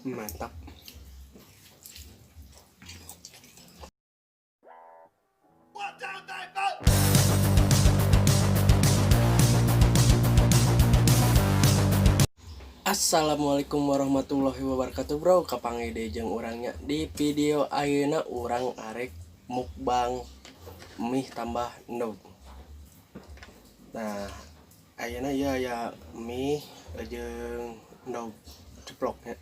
Mantap. Assalamualaikum warahmatullahi wabarakatuh, bro. Kapanggih deui jeung urang nya. Di video ayeuna urang arek mukbang mie tambah endog. Nah, ayeuna ya ya mie jeung endog ceplok nya.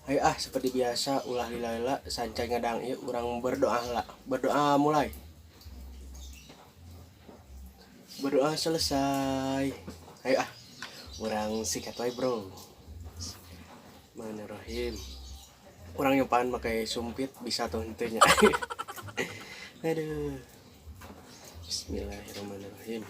Ayo ah, seperti biasa ulah lila-lila sancai ngadang ieu urang berdoa lah. Berdoa mulai. Berdoa selesai. Ayo ah, urang sikat wae, bro. Bismillahirrahmanirrahim. Urang nyobaan pakai sumpit bisa tuh henteu nya. Aduh. Bismillahirrahmanirrahim.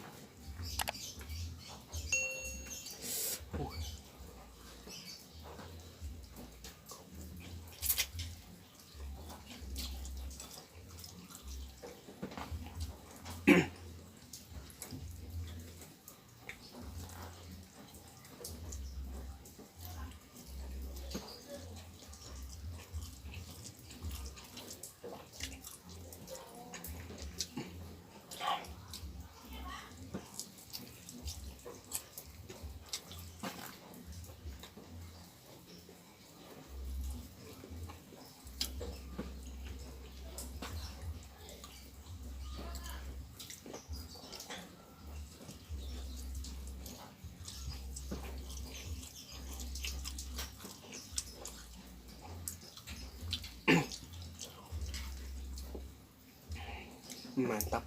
Mantap.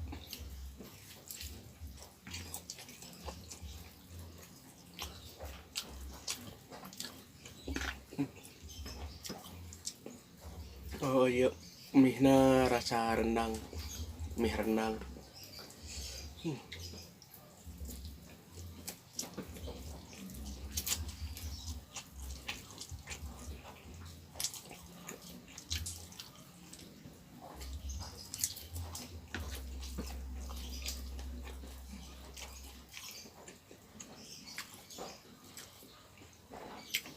Oh iya, mie-na rasa rendang, mie rendang.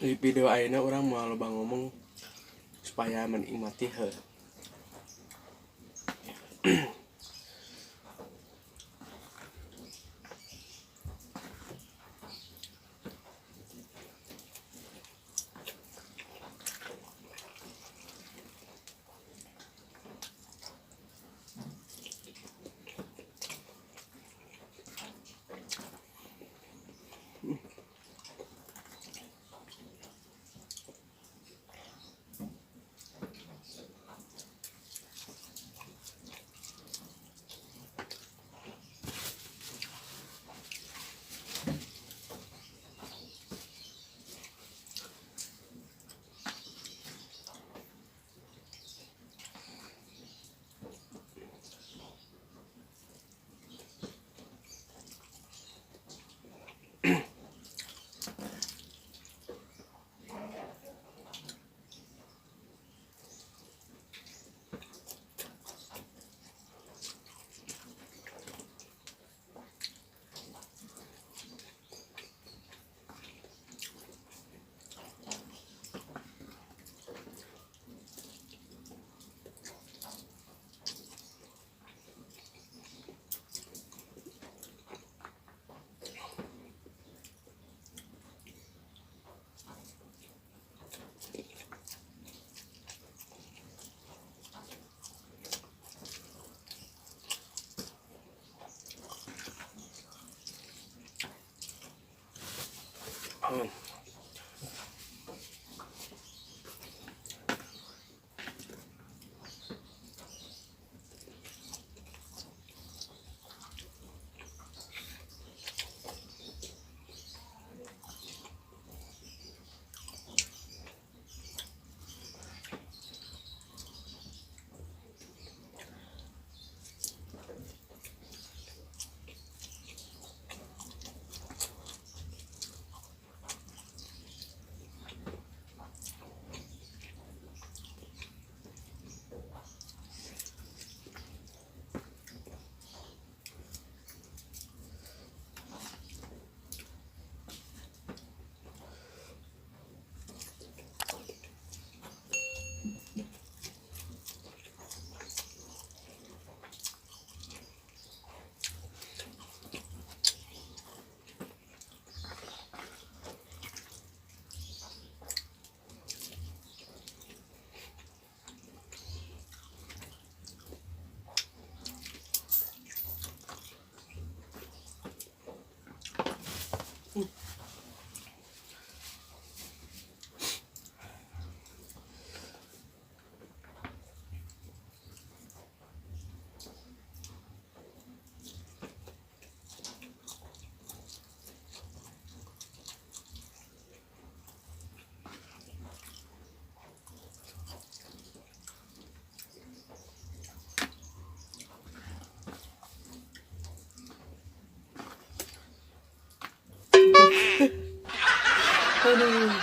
Di video ayeuna urang mau loba ngomong supaya menikmati heuh. Aduh.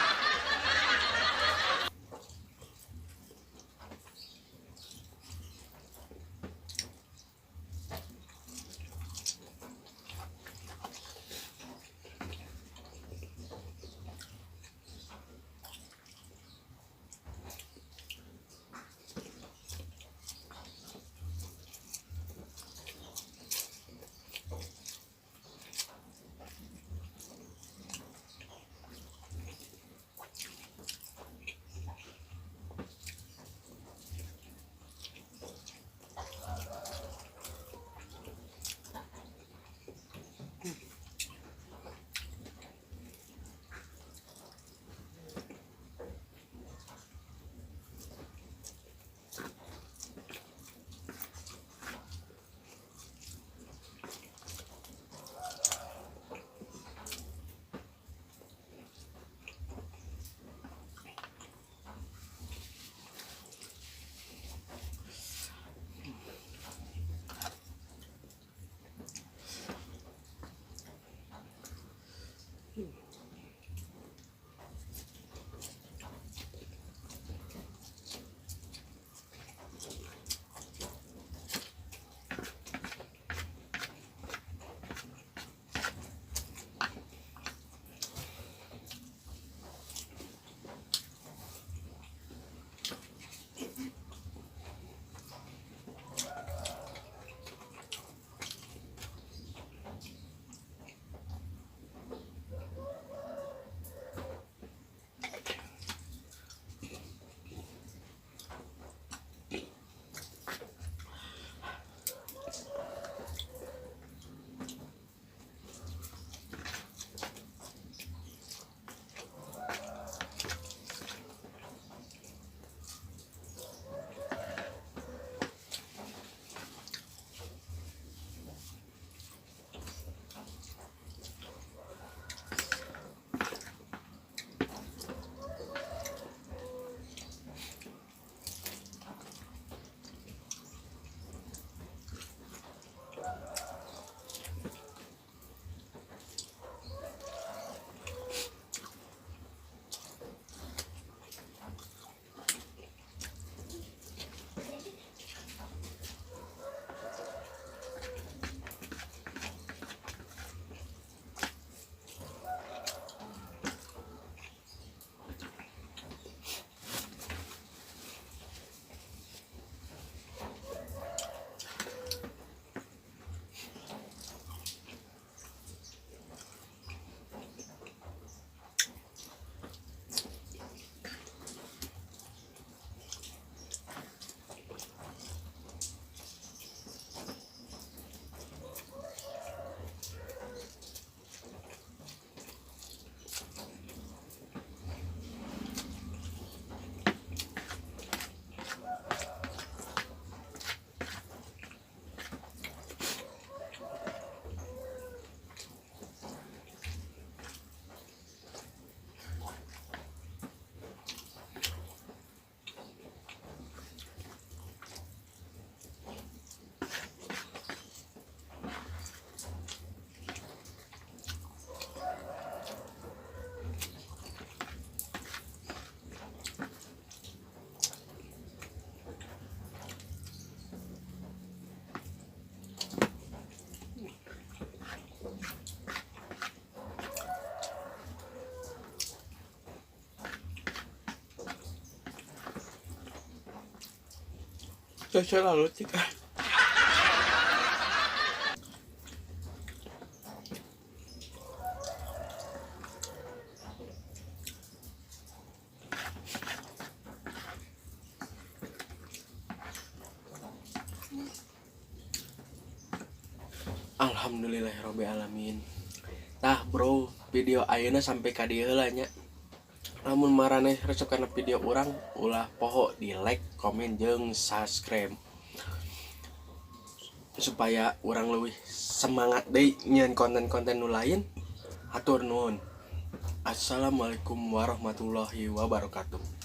Selalu cika. Alhamdulillahirobbilalamin. Tah bro, video ayeuna sampai ka dieu heula nya. Lamun maraneh resep kana video urang, ulah poho di like, komen jeung subscribe supaya urang leuwih semangat deui nyieun konten-konten nu lain. Hatur nuhun. Assalamualaikum warahmatullahi wabarakatuh.